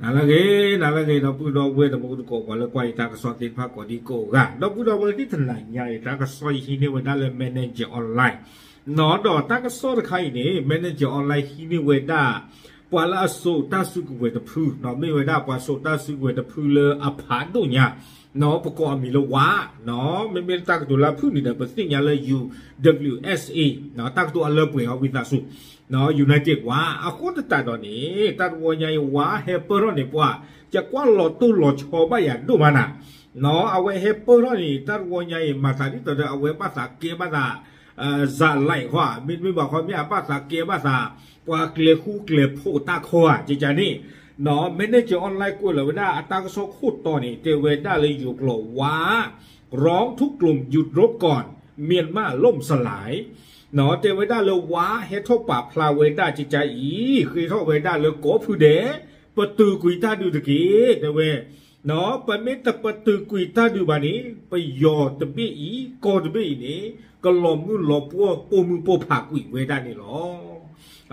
နၤလၢအဂ့ၤ နၤလၢအဂ့ၤ ဒီပုၢ်ဒီဝဲၢ်တံၤသကိး ပှၤလၢကွၢ်ယတၢ်ကစီၣ်သ့ၣ်တဖၣ်ကိးဒံကိးဂၤ ဒီပုၢ်ဒီဝဲၢ်သ့ၣ်တနၤညါအံၤ တၢ်ကစီၣ်ယဟံးန့ၢ်ဝဲဒၣ်လၢ Manager Online ဒီးတၢ်ကစီၣ်တခါအံၤန့ၣ် Manager Online ဟံးန့ၢ်ဝဲဒၣ် ပှၤလၢအစိာ်တၢ်စုကဝဲၤတဖု မ့ၢ်ဝဲဒၣ်ပှၤစိာ်တၢ်စုကဝဲၤတဖုလၢအဖးဒိၣ်ညါ ပကိးအမံၤလၢဝါ မ့မ့ၢ်လၢတၢ်ကတိၤလၢအဖုၣ်န့ၣ်ဒီး ပသ့ၣ်ညါလၢ ယူၣ် ဒဘျံၣ်ယူၣ် အ့ၣ် စ့ၣ် တၢ်ကတိၤအလၢပှဲၤအီၤဝံသးစူၤ United ဝါ အဃိသတးဒီးန့ၣ် တၢ်တဝီညါအံၤ ဝါဟဲပၢၢ်ထီၣ်န့ၣ် ပှၤ ယကွၢ်လီၤတိၢ်လီၤဆီဘၣ်ယၤဒိၣ်မးနၤ အဝဲဟဲပၢၢ်ထီၣ်န့ၣ် တၢ်တဝီညါအံၤ မၤသးဒ်သိးဒီး အဝဲဘၣ်သးကဲဘၣ်သး စးလဲးဃီ မ့တမ့ၢ်ဘၣ်ဃီ မ့ၢ်အဘၣ်သးကဲဘၣ်သး ပှၤကျဲၤဃူကျဲၤဖိးတၢ်ခီဧါ ကကန့ၣ် Manager Online ကွဲးလီၤဝဲဒၣ်အတၢ်ကစီၣ်ခိၣ်တီန့ၣ် တဲဝဲဒၣ်လၢယိၤကျိာ်ဝါ ร้องทุกกลุ่มหยุดรบก่อน เมียนมาล่มสลาย တဲဝဲဒၣ်လၢဝါဟဲထီၣ်ပာ်ဖျါဝဲဒၣ်ကကအံၤ ဃ့ထီၣ်ဝဲဒၣ်လၢကီၢ်ဖုဒဲး ပတုာ်ကွံာ်တၢ်ဒုးတက့ၢ် တဲဝဲ ပမ့ၢ်တပတုာ်ကွံာ်တၢ်ဒုးဘၣ်န့ၣ် ပယီၤတဘ့ၣ်အံၤ ကီၢ်တဘ့ၣ်အံၤန့ၣ် ကလီၤမုၢ်လီၤပှီၢ် ပိာ်မုၣ်ပိာ်ဖးကွံာ်ဝဲဒၣ်န့ၣ်လီၤ.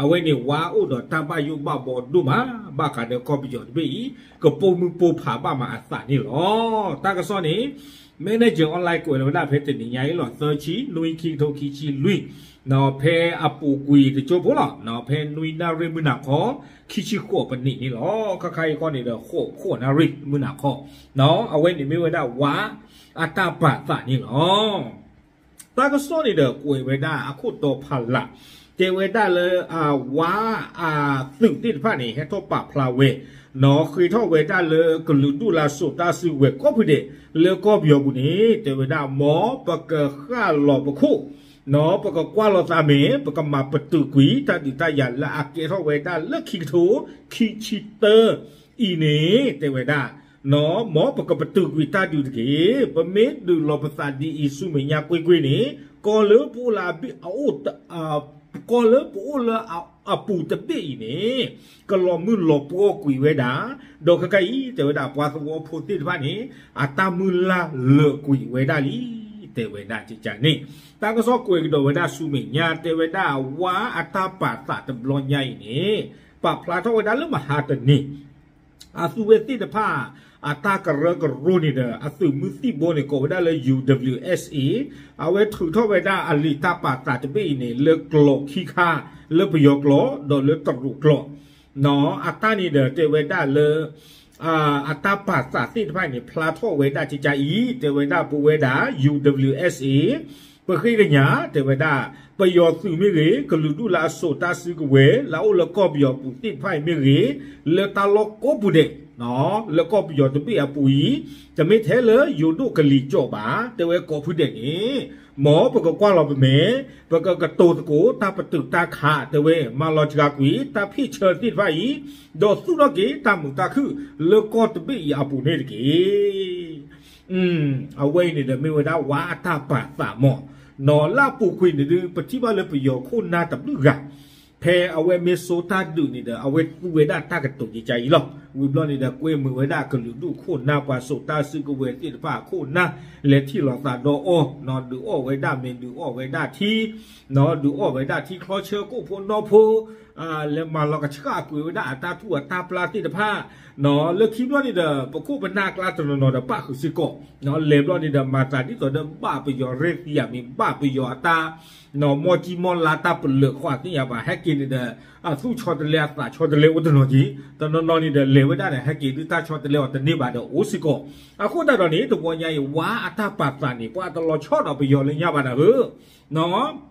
အဝဲန့ၣ်ဝါအိၣ်ဒီးတၢ်ဘၣ်ယိၣ်ဘၣ်ဘီဒိၣ်မး ဘၣ်ဃးဒီးကီၢ်ပယီၤတဘ့ၣ်အံၤ ကပိာ်မုၣ်ပိာ်ဖးဘၣ်မးအသးန့ၣ်လီၤ. တၢ်ကစီၣ်န့ၣ် Manager Online ကွဲးလီၤဝဲဒၣ်ဖဲတနံၤညါအံၤလီၤ သၢဆံ နွံ ခံကထိခံဆံလွံၢ် ဖဲအပူၤကွံာ်တကၠိဖိလီၤ ဖဲနွံနၣ်ရံၣ်မုၢ်နၤခီ ခံဆံဃိးပနံးန့ၣ်လီၤ. ခါခါအံၤဃီန့ၣ်ဒီး ဃိးနၣ်ရံၣ်မုၢ်နၤခီ အဝဲန့ၣ်မ့ၢ်ဝဲဒၣ်ဝါအတၢ်ပာ်သးန့ၣ်လီၤ. တၢ်ကစီၣ်န့ၣ်ဒီးကွဲးဝဲဒၣ်အခိၣ်တီဖးလး တဲဝဲဒၣ်လၢ ဝါအသုးသ့ၣ်တဖၣ်န့ၣ် ဟဲထီၣ်ပာ်ဖျါဝဲ နီၣ်ဃ့ထီၣ်ဝဲဒၣ်လၢကလုာ်ဒူၣ်လၢအစိာ်တၢ်စုကဝဲၤကိးဖုဒဲး လၢကီၢ်ပယီၤပူၤန့ၣ် တဲဝဲဒၣ် မ်ပကဃၣ်လီၤပခိၣ် နီၣ်ပကကွၢ်လီၤသးမဲာ် ပကမၤပတုာ်ကွံာ် တၢ်ဒုးတၢ်ယၤလၢအကဲထီၣ်ဝဲဒၣ်လၢခံကထိ ခံဆံသၢအံၤန့ၣ် တဲဝဲဒၣ် နီၣ်မ်ပကပတုာ်ကွံာ်တၢ်ဒုးတက့ၢ်. ပမ့ၢ်ဒုးလီၤပသးဒ်အံၤဆူမဲာ်ညါကွ့ၢ်ကွ့ၢ်န့ၣ် ကီၢ်လၢပအိၣ်လၢအဘ့ၣ်အအိၣ် ကီၢ်လၢပအိၣ်လၢအပူၤတဘ့ၣ်အံၤန့ၣ် ကလီၤမုၢ်လီၤပှီၢ်ကွံာ်ဝဲဒၣ် ဒီးခဲခါအံၤ တဲဝဲဒၣ်ပှၤသဝီဖိသ့ၣ်တဖၣ်န့ၣ် အတၢ်မုၢ်လၢ်လၢာ်ကွံာ်ဝဲဒၣ်လံ တဲဝဲဒၣ်ကကန့ၣ် တၢ်ကစီၣ်ကွဲးကဒီးဝဲဒၣ်ဆူမဲာ်ညါ တဲဝဲဒၣ်ဝါအတၢ်ပာ်သးတဘျီညါအံၤန့ၣ် ပာ်ဖျါထီၣ်ဝဲဒၣ်လၢမဟါတနံၤ အသုးဝဲသ့ၣ်တဖၣ် အတၢ်ကရၢကရိန့ၣ်ဒီး အသုးမုၢ်သံၣ်ဘိန့ၣ် ကိးဝဲဒၣ်လၢ ယူၣ် ဒဘျံၣ်ယူၣ် အ့ၣ် စ့ၣ် အဝဲထုးထီၣ်ဝဲဒၣ်အလံာ်တၢ်ပာ်သးတဘ့ၣ်အံၤန့ၣ် လၢကျိာ်ခံခါ လၢပယီၤကျိာ် ဒီးလၢတရူးကျိာ် အတၢ်န့ၣ်ဒီးတဲဝဲဒၣ်လၢ အတၢ်ပာ်သးသ့ၣ်တဖၣ်န့ၣ် ဖျါထီၣ်ဝဲဒၣ်ကကအံၤ တဲဝဲဒၣ်ပဝဲဒၣ် ယူၣ် ဒဘျံၣ်ယူၣ် အ့ၣ် စ့ၣ် ပဃ့ကညး တဲဝဲဒၣ် ပယီၤသုးမ့ၢ်ဂ့ၤ ကလုာ်ဒူၣ်လၢအစိာ်တၢ်စုကဝဲၤ လၢအအိၣ်လၢကီၢ်ပယီၤပူၤသ့ၣ်တဖၣ်အံၤမ့ၢ်ဂ့ၤ လၢတၢ်လီၢ်ကိးပူၤဒဲး လၢကီၢ်ပယီၤတဘ့ၣ်အပူၤအံၤ တမ့ၢ်ထဲလၢယိၤဒိၣ်ကလံၤကၠီၣ်ဘၣ် တဲဝဲကိးဖုဒဲးန့ၣ် မ်ပကကွၢ်လီၤပမဲာ် ပကကတိၤသကိးတၢ်ပတုာ်တၢ်ခး တဲဝဲ မၤလီၤစှၤကွံာ်တၢ်ဖ့ၣ်ဆၢသ့ၣ်တဖၣ်အံၤ ဒီးသူၣ်ထီၣ်က့ၤတၢ်မုာ်တၢ်ခုၣ်လၢကီၢ်တဘ့ၣ်အံၤအပူၤန့ၣ်တက့ၢ်. အဝဲအံၤန့ၣ်ဒီးမ့ၢ်ဝဲဒၣ်ဝါအတၢ်ပာ်သးမး နီၣ်လၢအပူၤကွံာ်န့ၣ်ဒုး ပထံၣ်ဘၣ်လၢပယီၤခိၣ်နၢ်တဘျုးဂၤ ဖဲအဝဲမ့ၢ်စိာ်တၢ်ဒုးန့ၣ်ဒီး အဝဲသူဝဲဒၣ်တၢ်ကတိၤကကအံၤလီၤ. ဝံၤဘျီန့ၣ်ဒီး ကွဲမုာ်ဝဲဒၣ်ကလုာ်ဒူၣ်ခိၣ်နၢ် ပှၤစိာ်တၢ်စုကဝဲၤသ့ၣ်တဖၣ်အခိၣ်နၢ် လဲၤထံၣ်လိာ်သးဒီးအီၤ နီၣ်ဒုးအီၣ်ဝဲဒၣ်မ့ၤ ဒုးအီၣ်ဝဲဒၣ်ထံ နီၣ်ဒုးအီၣ်ဝဲဒၣ်ထံချီဆၢကိၣ်ဖိနီၢ်ဖိ လဲၤမၤလီၤကဆှၣ်ကွံာ်ဝဲဒၣ်အတၢ်ထူၣ်အတၢ်ပျၢ်သ့ၣ်တဖၣ် လၢခံဘျီန့ၣ်ဒီး ပခိၣ်ပနၢ်ကျါတနီၤနီၤဒီးပၣ်ဃုာ်စ့ၢ်ကီး လဲၤဘျီန့ၣ်ဒီး မၤသးဒ်သိးဒီးဘၣ်ပယီၤရဲၣ်သံယၤမ့ၢ် ဘၣ်ပယီၤအတၢ် နီၣ်မီၢ်ကံမီၢ်လါတၢ်ပလၢၢ်ဃီသ့ၣ်ညါဘၣ် ဟဲက့ၤန့ၣ်ဒီး အသူၣ်ဆီတလဲအသးဆီတလဲအိၣ်တနီၤက့ၤ တနီၤနီၤန့ၣ်ဒီး လဲၤဝဲဒၣ်န့ၣ် ဟဲက့ၤဒုးတၢ်ဆီတလဲအီၤတန့ၢ်ဘၣ်ဒီးအိၣ်စ့ၢ်ကီး အဃိသတးဒီးန့ၣ် တဝီညါအံၤ ဝါအတၢ်ပာ်သးန့ၣ် ပှၤတလီၤဆီဒီးပယီၤလၢညါဘၣ်နၢ်ဧၢ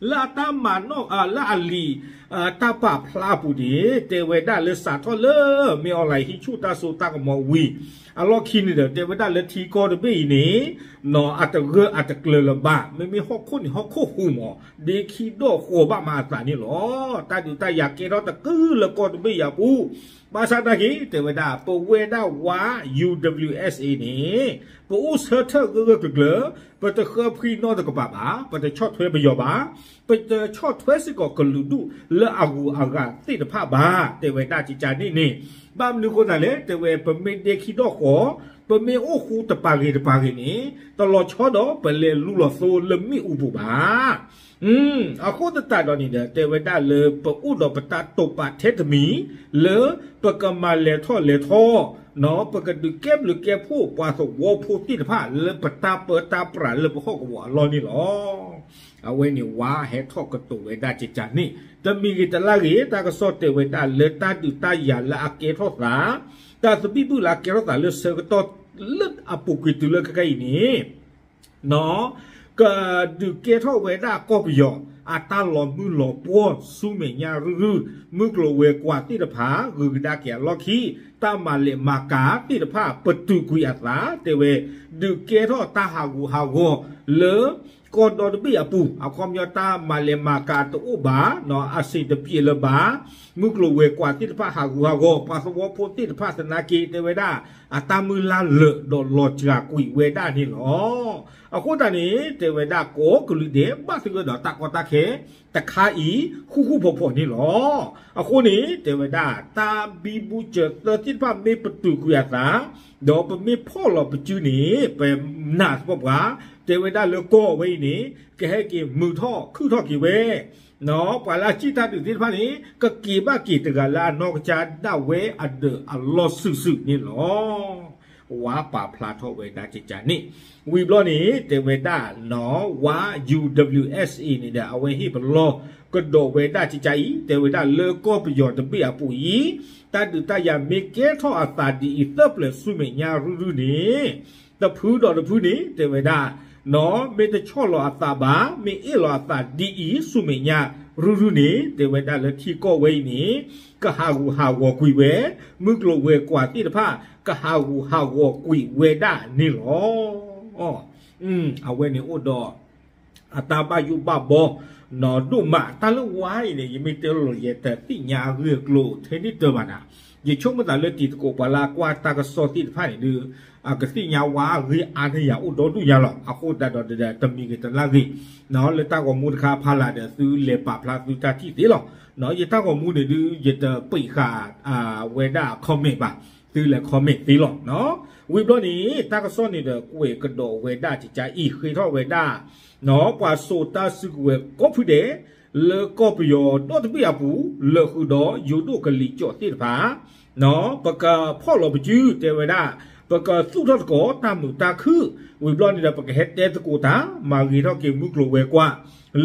လၢအတၢ်မၤနီၣ် လၢအလံာ် တၢ်ပာ်ဖျါအပူၤန့ၣ် တဲဝဲဒၣ်လၢစးထီၣ်လၢ မ့ၢ်အီၤလၢဟံးဆူၣ်တၢ်စိတၢ်ကမီၤဝံၤ အလီၢ်ခံန့ၣ်ဒီး တဲဝဲဒၣ်လၢထံကီၢ်တဘ့ၣ်အံၤန့ၣ် နီၣ်အတဂၢၢ်အတကျၢၤလၢၤဘၣ် မ့မ့ၢ်ဟီၣ်ခိၣ်န့ၣ်ဟီၣ်ခိၣ်ဟူးမး ဒ့ခံဒီၣ်ဃီၤဘၣ်မးအသးန့ၣ်လီၤ. တၢ်ဒုးတၢ်ယၤကဲထီၣ်တကုလၢကီၢ်တဘ့ၣ်အံၤအပူၤ ဘၣ်ဆၣ်သနာ်က့ တဲဝဲဒၣ် ပဝဲဒၣ်ဝါ ယူၣ် ဒဘျံၣ်ယူၣ် အ့ၣ် စ့ၣ် န့ၣ် ပအိၣ်ဆၢထၢၣ်ဂၢၢ်ဂၢၢ်ကျၢၤကျၢၤ ပတဃၢဖှံနီတကပၤဘၣ် ပတဆီၣ်ထွဲပယီၤဘၣ် ပတဆီၣ်ထွဲစ့ၢ်ကီးကလုာ်ဒူၣ်လၢအဂုၤအဂၤသ့ၣ်တဖၣ်ဘၣ် တဲဝဲဒၣ်ကကန့ၣ်န့ၣ် ဘၣ်မနုၤဃိသတးလဲၣ် တဲဝဲ ပမ့ၢ်ဒ့ခံဒီၣ်ဃီၤ ပမ့ၢ်အိၣ်ဃူတပၤဂ့ၤတပၤဂ့ၤန့ၣ် တလီၤဆီဒီးပလဲၤလူလီၤသိလၢမ့ၣ်အူပူၤဘၣ် အဃိသတးဒီးန့ၣ်ဒီး တဲဝဲဒၣ်လၢပအိၣ်ဒီးပတၢ်တိာ်ပာ်ထဲတမံၤ လၢပကမၤလဲၤထီၣ်လဲၤထီ, ပကဒုးကဲဘျုးကဲဖှိၣ်ပှၤသဝီဖိသ့ၣ်တဖၣ် လၢပတၢ်ပၢတၢ်ပြးလၢပဟီၣ်ကဝီၤအလီၢ်န့ၣ်လီၤ. အဝဲန့ၣ်ဝါဟဲထီၣ်ကတိၤဝဲဒၣ်ကကန့ၣ် တမံၤဂ့ၤတလါဂ့ၤ တၢ်ကစီၣ်တဲဝဲဒၣ်လၢတၢ်ဒုးတၢ်ယၤလၢအကဲထီၣ်သး, တၢ်သဘံၣ်ဘုၣ်လၢအကဲထီၣ်သးလၢဆၢကတီၢ်လၢအပူၤကွံာ်တုၤလၢခဲခါအံၤန့ၣ် ကဒုးကဲထီၣ်ဝဲဒၣ်ကီၢ်ပယီၤ အတၢ်လီၤမုၢ်လီၤပှီၢ်ဆူမဲာ်ညါရုၢ်ရုၢ်, မုၢ်ကျိၤဝဲၤကွာ်သ့ၣ်တဖၣ် ဂုၤကဒါက့ၤအလီၢ်ခံ, တၢ်မၤလဲၣ်မၤကၤသ့ၣ်တဖၣ် ပတုာ်ကွံာ်အသး တဲဝဲ, ဒုးကဲထီၣ်တၢ်ဟးဂူာ်ဟးဂီၤလၢ ကီၢ်ဒီတဘ့ၣ်အပူၤ အခီပညီတၢ်မၤလဲၣ်မၤကၤတအိၣ်ဘၣ်, အဆင်တပြေလၢၤဘၣ်, မုၢ်ကျိၤဝဲၤကွာ်သ့ၣ်တဖၣ်ဟးဂူာ်ဟးဂီၤ, ပှၤသဝီဖိသ့ၣ်တဖၣ်သနာ်က့ တဲဝဲဒၣ် အတၢ်မုၢ်လၢ်လၢာ်ဒီးလီၤစှၤကွံာ်ဝဲဒၣ်န့ၣ်လီၤ. အဃိသတးန့ၣ် တဲဝဲဒၣ်ကိးကလုာ်ဒဲး ဘၣ်သဂၢၢ်ဒီးတၢ်ကီတၢ်ခဲတခါအံၤ ဃူဃူဖိးဖိးန့ၣ်လီၤ. အဃိန့ၣ် တဲဝဲဒၣ် တၢ်ဘံဘူစၢၤသၢသ့ၣ်တဖၣ်မ့ၢ်ပတုာ်ကွံာ်အသး ဒီးပမ့ၢ်ဖီၣ်လီၤပစုန့ၣ် ပနာ်သပှၢ်ပှၢ် တဲဝဲဒၣ်လၢကီၢ်ဝဲအံၤန့ၣ် ကဟဲက့ၤမုာ်ထီၣ်ခုၣ်ထီၣ်က့ၤဝဲ ပှၤလၢအစံၣ်တၢ်ဒုးသ့ၣ်တဖၣ်န့ၣ် ကက့ၤဘၣ်က့ၤတဂၤလၢအနီၢ်ကစၢ်ဒၣ်ဝဲအဒၢးအလီၢ်စုာ်စုာ်န့ၣ်လီၤ. ဝါပာ်ဖျါထီၣ်ဝဲဒၣ်ကကန့ၣ် ဝံၤဘျီန့ၣ် တဲဝဲဒၣ်နီၢ် ဝါ ယူၣ် ဒဘလယူၣ်အ့ၣ်စ့ၣ်အ့ န့ၣ်ဒီး အဝဲဟ့ၣ်ပလီၢ်ကဒီးဝဲဒၣ်ကကအံၤ တဲဝဲဒၣ်လၢကီၢ်ပယီၤတဘ့ၣ်အပူၤအံၤ တၢ်ဒုးတၢ်ယၤမ့ၢ်ကဲထီၣ်အသးဒ်အံၤ သၢပျၢၤဆူမဲာ်ညါရုၢ်ရုၢ်န့ၣ် တဖုဒီးတဖုန့ၣ် တဲဝဲဒၣ် နီၢ် မ့ၢ်တဆီၣ်လီၤအသးဘၣ် မ့ၢ်အ့ၣ်လီၤအသးဒ်အံၤ ဆူမဲာ်ညါရုၢ်ရုၢ်န့ၣ် တဲဝဲဒၣ်လၢထံကီၢ်ဝဲအံၤန့ၣ် ကဟးဂူာ်ဟးဂီၤကွံာ်ဝဲ မုၢ်ကျိၤဝဲၤကွာ်သ့ၣ်တဖၣ် ကဟးဂူာ်ဟးဂီၤကွံာ်ဝဲဒၣ်န့ၣ်လီၤ. အဝဲန့ၣ်အိၣ်ဒီး အတၢ်ဘၣ်ယိၣ်ဘၣ်ဘီ နီၢ်ဒိၣ်မး တၢ်လၢဝါအံၤန့ၣ် ယမ့ၢ်တဲလီၤ ယတသ့ၣ်ညါအဂ့ၢ်အကျိၤထဲန့ၣ်တၢ်ဘၣ်နၤ, ယဆိကမိၣ်သးလၢတံၤသကိးပှၤလၢအကွၢ်တၢ်ကစီၣ်သ့ၣ်တဖၣ်န့ၣ်ဒုး ကသ့ၣ်ညါဝါအဂ့ၢ်အါန့ၢ်ယၤအိၣ်ဒီဒူၣ်ညါလီၤ. အဃိသတးဒီး တမံၤဂ့ၤတလါဂ့ၤ လၢတၢ်ဂီၤမူတခါဖီလာ်ဒီး သုလဲၤပာ်ဖျါသုတၢ်ထံၣ်သ့လီၤ. ယတၢ်ဂီၤမူန့ၣ်ဒုး ယတပံးဃာ် ဝဲဒၣ် comment ဘၣ်, သုလဲၤ comment သ့လီၤ. ဝံၤဘျီန့ၣ် တၢ်ကစီၣ်န့ၣ်ဒီး ကွဲးကဒီးဝဲဒၣ်ကကအံၤ ဃ့ထီၣ်ဝဲဒၣ် ပှၤစိာ်တၢ်စုကဝဲၤကိးဖုဒဲး လၢကီၢ်ပယီၤဒီတဘ့ၣ်အပူၤ လၢဃုာ်ဒီးယိၤဒိၣ်ကလံၤစိးသ့ၣ်တဖၣ် ပကဖီၣ်လီၤပစု တဲဝဲဒၣ် ပကသူၣ်ထီၣ်သကိးတၢ်မုာ်တၢ်ခုၣ်, ဝံၤဘျီန့ၣ်ဒီး ပကဟဲတဲသကိးတၢ် မၤဂ့ၤထီၣ်က့ၤမုၢ်ကျိၤဝဲၤကွာ်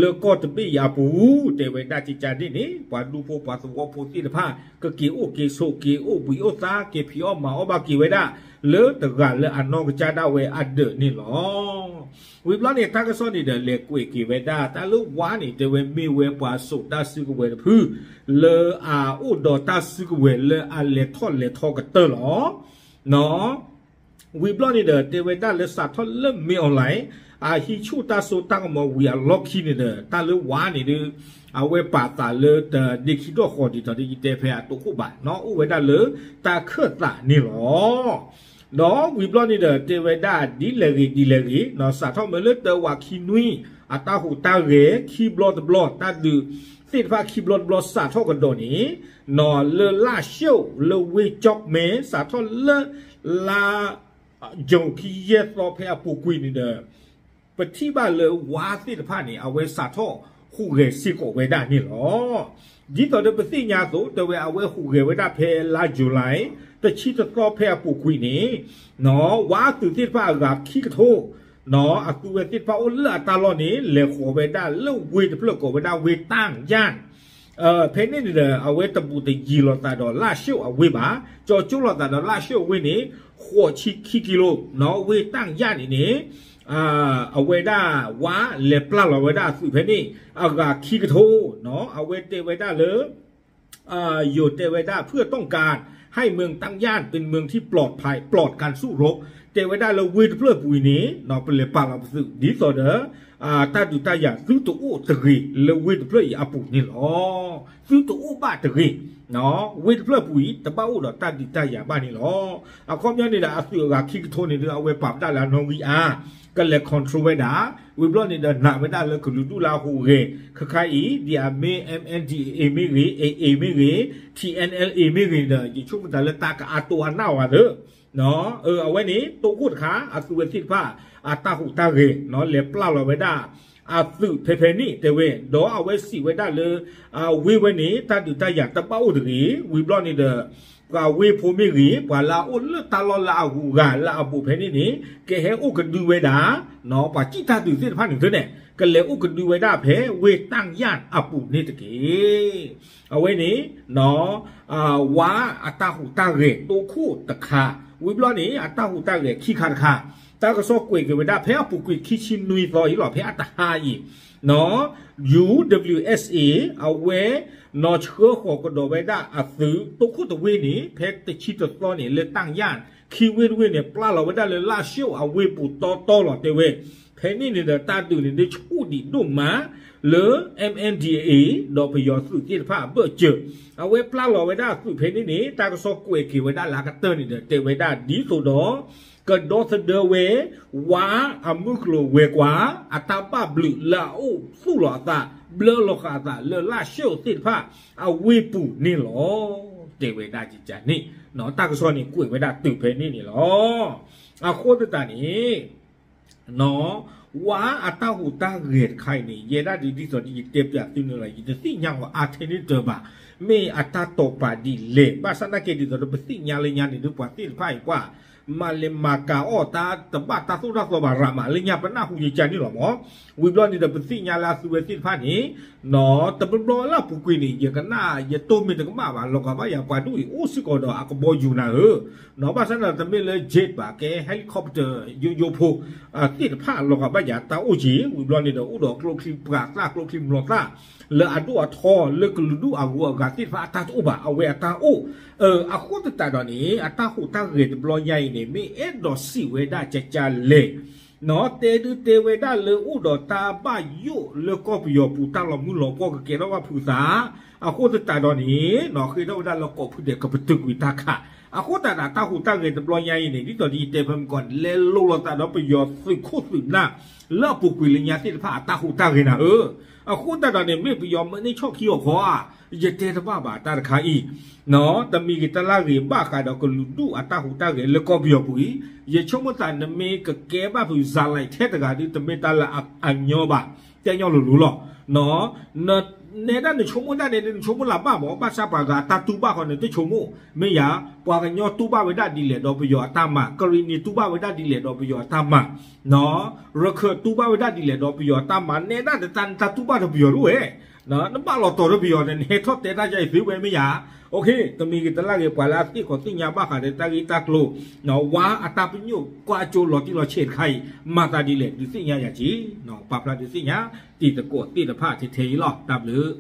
လၢကီၢ်တဘ့ၣ်အံၤအပူၤ တဲဝဲဒၣ်ကကန့ၣ်န့ၣ် ပှၤဒူဖိပှၤသဝီဖိသ့ၣ်တဖၣ် ကက့ၤအိၣ်က့ၤဆိး က့ၤအိၣ်ဘှံးအိၣ်သါ က့ၤဖံးအီၣ်မၤအီၣ်ဘၣ်က့ၤဝဲဒၣ် လၢတဂၤလၢအနီၢ်ကစၢ်ဒၣ်ဝဲအဒၢးန့ၣ်လီၤ. ဝံၤဘျီန့ၣ် တၢ်ကစီၣ်န့ၣ်ဒီး လဲၤကွဲးက့ၤဝဲဒၣ် တၢ်လၢဝါန့ၣ် တဲဝဲမ့ၢ်ဝဲပှၤစိာ်တၢ်စုကဝဲၤတဖု လၢအအိၣ်ဒီးတၢ်စုကဝဲၤလၢအလဲၤထီၣ်လဲၤထီကတၢၢ်လီၤ. ဝံၤဘျီန့ၣ်ဒီး တဲဝဲဒၣ်လၢစးထီၣ်လၢမ့ၢ် online အဟံးဆူၣ်တၢ်စိတၢ်ကမီၤဝံၤအလီၢ်ခံန့ၣ်ဒီး တၢ်လၢဝါန့ၣ်ဒုး အဝဲပာ်သးလၢတဒ့ခံထီၣ်ဃီဒ်သိးဒီး ယတဲဖဲအတိခိၣ်ဘၣ်နီၤ အိၣ်ဝဲဒၣ်လၢတၢ်ခၢၣ်သးန့ၣ်လီၤ. ဒီးဝံၤဘျီန့ၣ်ဒီး တဲဝဲဒၣ်ဒ်လဲၣ်ဂ့ၤဒ်လဲၣ်ဂ့ၤနီၤ စးထီၣ်မ့ၢ်လၢတၢဝးခံနွံ အတၢ်ဟူးတၢ်ဂဲၤခံဘျီတဘျီ တၢ်ဒုးသ့ၣ်တဖၣ်ခံဘျီတဘျီစးထီၣ်ကဒီးန့ၣ် နီၤ လၢလၢၢ်ၡိၣ် လၢဝ့ၢ်ကၠီၣ်မဲ စးထီၣ်လၢ လါ ယူၤခံယဲၢ်သီဖဲအပူၤကွံာ်န့ၣ်ဒီး ပထံၣ်ဘၣ်လၢဝါသ့ၣ်တဖၣ်န့ၣ် အဝဲစးထီၣ်ဟူးဂဲၤစ့ၢ်ကီးဝဲဒၣ်န့ၣ်လီၤ. ဒ်သိးဒီးပသ့ၣ်ညါအသိး တဲဝဲအဝဲဟူးဂဲၤဝဲဒၣ်ဖဲလါယူၤလံ တဆံတသီဖဲအပူၤကွံာ်န့ၣ် နီၤ ဝါအသုးသ့ၣ်တဖၣ်အဂၤခံကထိ နီၤ အသုးဝဲသ့ၣ်တဖၣ်အိၣ်လၢအတၢ်လီၢ်န့ၣ် လဲၤဃီၤဝဲဒၣ်လၢဝ့ၢ်တဖျၢၣ်ကိးဝဲဒၣ်ဝ့ၢ်တၢ်ယၣ် ဖဲန့ၣ်န့ၣ်ဒီး အဝဲတဘူးတယံၤလိာ်သးဒီးလၢၢ်ၡိၣ်အဝ့ၢ်ဘၣ်, ကၠီကၠိလိာ်သးဒီးလၢၢ်ၡိၣ်အဝ့ၢ်န့ၣ် ဃိးဆံခံကံလိ နီၤ ဝ့ၢ်တၢ်ယၣ်န့ၣ်န့ၣ် အဝဲဒၣ်ဝါလဲၤပျၢ်လီၤဝဲဒၣ်အသုးဖဲန့ၣ် အဂၤခံကထိ နီၤ အဝဲတဲဝဲဒၣ်လၢ ယိၤတဲဝဲဒၣ် เพื่อต้องการให้เมืองตั้งย่านเป็นเมืองที่ปลอดภัย ปลอดการสู้รบ တဲဝဲဒၣ်လၢဝ့ၢ်တဖျၢၣ်ပူၤအံၤန့ၣ် ပလဲၤပာ်လီၤပသုး ဒ်သိးဒီး တၢ်ဒုးတၢ်ယၤသုတအိၣ်တဂ့ၤလၢဝ့ၢ်တဖျၢၣ်အံၤအပူၤန့ၣ်လီၤ. သုတအိၣ်ဘၣ်တဂ့ၤ ဝ့ၢ်တဖျၢၣ်ပူၤအံၤ တဘၣ်အိၣ်ဒီးတၢ်ဒုးတၢ်ယၤဘၣ်န့ၣ်လီၤ. အခီပညီန့ၣ်ဒီး အသုးအဂၤခံကထိန့ၣ်ဒီး အဝဲပာ်ဖျါလၢအနီၣ်ဂံၢ်အါ ကလဲၤ control ဝဲဒၣ် ဝံၤဘျီန့ၣ်ဒီး နာ်ဝဲဒၣ်လၢကလုာ်ဒူၣ်လၢအဟူးဂဲၤ ခဲခါအံၤ ဒ်အမ့ၢ် MNDAA မ့ၢ်ဂ့ၤ AA မ့ၢ်ဂ့ၤ TNLA မ့ၢ်ဂ့ၤန့ၣ်ဒီး ယဆိကမိၣ်သးလၢတၢ်ကအါတိအါနၢ်ဝဲသ့ၣ် အဝဲန့ၣ် တိခိၣ်တခါ အသုးဝဲသ့ၣ်တဖၣ် အတၢ်ဟူးတၢ်ဂဲၤ လဲၤပျၢ်လီၤဝဲဒၣ် အသုးဖဲဖဲန့ၣ်တဲဝဲ, ဒီးအဝဲစံးဝဲဒၣ်လၢ အဝ့ၢ်ဝဲန့ၣ် တၢ်ဒုးတၢ်ယၤတဘၣ်အိၣ်တဂ့ၤ, ဝံၤဘျီန့ၣ်ဒီး ပှၤဝ့ၢ်ဖိမ့ၢ်ဂ့ၤ ပှၤလၢအအိၣ်လၢတၢ်လီၢ်လၢအဂုၤအဂၤလၢအဘူးဖဲန့ၣ်န့ၣ် ကဟဲအိၣ်ကဒုဝဲဒၣ် ပှၤစံၣ်တၢ်ဒုးသ့ၣ်တဖၣ်န့ၣ်သ့န့ၣ် ကလဲၤအိၣ်ကဒုဝဲဒၣ်ဖဲဝ့ၢ်တၢ်ယၣ်အပူၤန့ၣ်တက့ၢ်. အဝဲန့ၣ် ဝါအတၢ်ဟူးတၢ်ဂဲၤတိခိၣ်တခါ, ဝံၤဘျီန့ၣ် အတၢ်ဟူးတၢ်ဂဲၤခံခါတခါ, တၢ်ကစီၣ်ကွဲးက့ၤဝဲဒၣ်ဖဲအပူၤကွံာ်ခံဆံနွံသီအံၤလီၤ ဖဲအတဟါအံၤ UWSA အဝဲ နီၢ်ဆှၢဃီၤကဒီးဝဲဒၣ်အသုးတိခိၣ်တဝ့ၢ်န့ၣ် ဖဲတဆံတသီန့ၣ် လၢတၢ်ယၣ် ခံဝ့ၢ်တဝ့ၢ်န့ၣ် ပျၢ်လီၤဝဲဒၣ်လၢလၢၡိၣ်အဝ့ၢ်ပူၤတီတီလီၤတဲဝဲ, ဖဲန့ၣ်န့ၣ်ဒီးတၢ်ဒုးန့ၣ်ဒုးဆူၣ်ဒံးဒိၣ်မး လၢ MNDAA ဒီးပယီၤသုးသ့ၣ်တဖၣ်အဘၢၣ်စၢၤ, အဝဲပျၢ်လီၤဝဲဒၣ်အသုးဖဲန့ၣ်န့ၣ် တၢ်ကစီၣ်ကွဲးက့ၤဝဲဒၣ်လၢအကတၢၢ်န့ၣ်ဒီး တဲဝဲဒၣ်ဒ်သိးဒီး ကဒီသဒၢဝဲ ဝါအမုၢ်ကျိၤဝဲၤကွာ် အတၢ်ဘၣ်ဘျုးလၢအအိၣ်သူၣ်လီၤအသး ဘျၢလီၤဃာ်အသးလၢလၢၡိၣ်သ့ၣ်တဖၣ် အဝ့ၢ်ပူၤန့ၣ်လီၤ. တဲဝဲဒၣ်ကကန့ၣ် တၢ်ကစီၣ်န့ၣ်ကွဲးဝဲဒၣ်တုၤဖဲန့ၣ်န့ၣ်လီၤ. အဃိသတးန့ၣ် ဝါအတၢ်ဟူးတၢ်ဂဲၤတခါအံၤန့ၣ် ယဲဒၣ်ဒ်သိးဒီးယတဲပၠးသုန့ၣ်လီၤ ယတသ့ၣ်ညါအီၤအါထဲန့ၣ်တၢ်ဘၣ်. မ့ၢ်အတၢ်တိာ်ပာ်ဒ်လဲၣ် ဘၣ်ဆၣ်သနာ်က့ဒ်သိးဒီးပသ့ၣ်ညါလၢညါန့ၣ်ဒုးပှၤသ့ၣ်တဖၣ်အံၤပှၤ မၤလဲၤမၤကၤအီၣ်တၢ်တဘၣ်တၢ်သိၣ်တၢ်သီဘၣ်ရၤမးလၢညါပနၢ်ဟူယကန့ၣ်လီၤမး. ဝံၤဘျီန့ၣ်ဒီးပသ့ၣ်ညါလၢအသုဝဲသ့ၣ်တဖၣ်န့ၣ် တဘျီဘျီလၢအပူၤကွံာ်န့ၣ် ယကနၣ်ယတိၢ်မ့ၢ်တကမၣ်ဘၣ် လီၤဂာ်ဘၣ်ယၤပှၤဒူၣ်အံၤအိၣ်စ့ၢ်ကီးဒီးအကဘီယူၤနၤဧၢ ဘၣ်ဆၣ်န့ၣ်တမ့ၢ်လၢ jet ဘၣ် ကဲ helicopter ယိယိဖိ သ့ၣ်တဖၣ်လီၤဂာ်ဘၣ်ယၤတၢ်အိၣ်က့ၤ ဝံၤဘျီန့ၣ်ဒီးအိၣ်ဒီးကျိချံပှၤသၣ်ကျိချံမျိာ်သၣ် လၢအဒိၣ်အထီလၢကလုာ်ဒူၣ်အဂုၤအဂၤသ့ၣ်တဖၣ်အတၢ်တအိၣ်ဘၣ် အဝဲအတၢ်အိၣ် အဃိသတးဒီးန့ၣ် အတၢ်ဟူးတၢ်ဂဲၤတဘျီညါအံၤန့ၣ် မ့ၢ်အဲၣ်ဒိးစံးဝဲဒၣ်ကကလဲၣ် တဲဒုးတဲဝဲဒၣ်လၢအိၣ်ဒီးတၢ်ဘၣ်ယိၣ်လၢကီၢ်ပယီၤပူၤ တၢ်လီၤမုၢ်လီၤပှီၢ်ကကဲထီၣ်ဘၣ်ဖုးသး အဃိသတးဒီးန့ၣ် ဃ့ထီၣ်ဝဲဒၣ်လၢကိးဖုဒဲးကပတုာ်ကွံာ်တၢ်ခး အဃိသတးဒီးတၢ်ဟူးတၢ်ဂဲၤတဘျီညါအံၤန့ၣ် ဒ်သိးဒီးယတဲဖဲမုၢ်ကီၢ်န့ၣ် လဲၤလိၤလိာ်သးဒီးပယီၤသုးခိၣ်သုးနၢ် လၢအပူၤကွံာ်လၢညါသ့ၣ်တဖၣ်အတၢ်ဟူးတၢ်ဂဲၤနၤဧၢ အဃိသတးဒီးန့ၣ် မ့ၢ်ပယီၤမၢန့ၢ်ဆီၣ်ခံအီၤခီဧါ ယတဲတဘၣ်ဘၣ်တၢ်တခါအံၤ တမံၤဂ့ၤတလၢ်ဂ့ၤဘၣ်ဃးဒီးကလုာ်ဒူၣ်အတၢ်ဟူးတၢ်ဂဲၤလၢကီၢ်ပယီၤပူၤအံၤ ယဆိကမိၣ်သးနမ့ၢ်ကကဲဘၣ်ဖုးစၤလံးထဲတဂၤဒီး တမ့ၢ်တၢ်လၢအညီဘၣ် တဲညီလိၤလိၤလီၤ နဲဒၣ်နဆိကမိၣ်ဒၣ်န့ၣ် နဆိကမိၣ်လၢၤဘၣ်မး ဘၣ်ဆၣ်ပှၤဂၤအတၢ်တူၢ်ဘၣ်ဃီန့ၣ် တဆိကမိၣ် မ့ၢ်ယၤ ပှၤကညီတူၢ်ဘၣ်ဝဲဒၣ်ဒ်လဲၣ်ဒီးပယီၤအတၢ်မၤ ကရံၣ်နံၤတူၢ်ဘၣ်ဝဲဒၣ်ဒ်လဲၣ်ဒီးပယီၤအတၢ်မၤ ရခၢၣ်တူၢ်ဘၣ်ဝဲဒၣ်ဒ်လဲၣ်ဒီးပယီၤအတၢ်မၤ နဲဒၣ်နတၢ်တူၢ်ဘၣ်ဒီးပယီၤဒၣ်ဝဲ နဘၣ်လီၤတီၤဒီးပယီၤန့ၣ် နဟဲထီၣ်တဲတၢ်ယါအံၤသ့ဝဲမ့ၢ်ယၤ တမံၤဂ့ၤတလၢ်ဂ့ၤ ပှၤလၢအသ့ၣ်ခီၣ်သ့ၣ်ညါဘၣ်ဃးဒီးတၢ်ဂ့ၢ်တၢ်ကျိၤ ဝါအတၢ်ပညိၣ်ကွၢ်ကၠိလီၤတံၢ်လီၤဆဲးတခါအံၤ မၤသးဒ်လဲၣ် ဒုးသ့ၣ်ညါယၤက့ၤ ပာ်ဖျါဒုးသ့ၣ်ညါ တံၤသကိးသ့ၣ်တဖၣ်ထဲထဲအံၤလီၤ တၢ်ဘျုး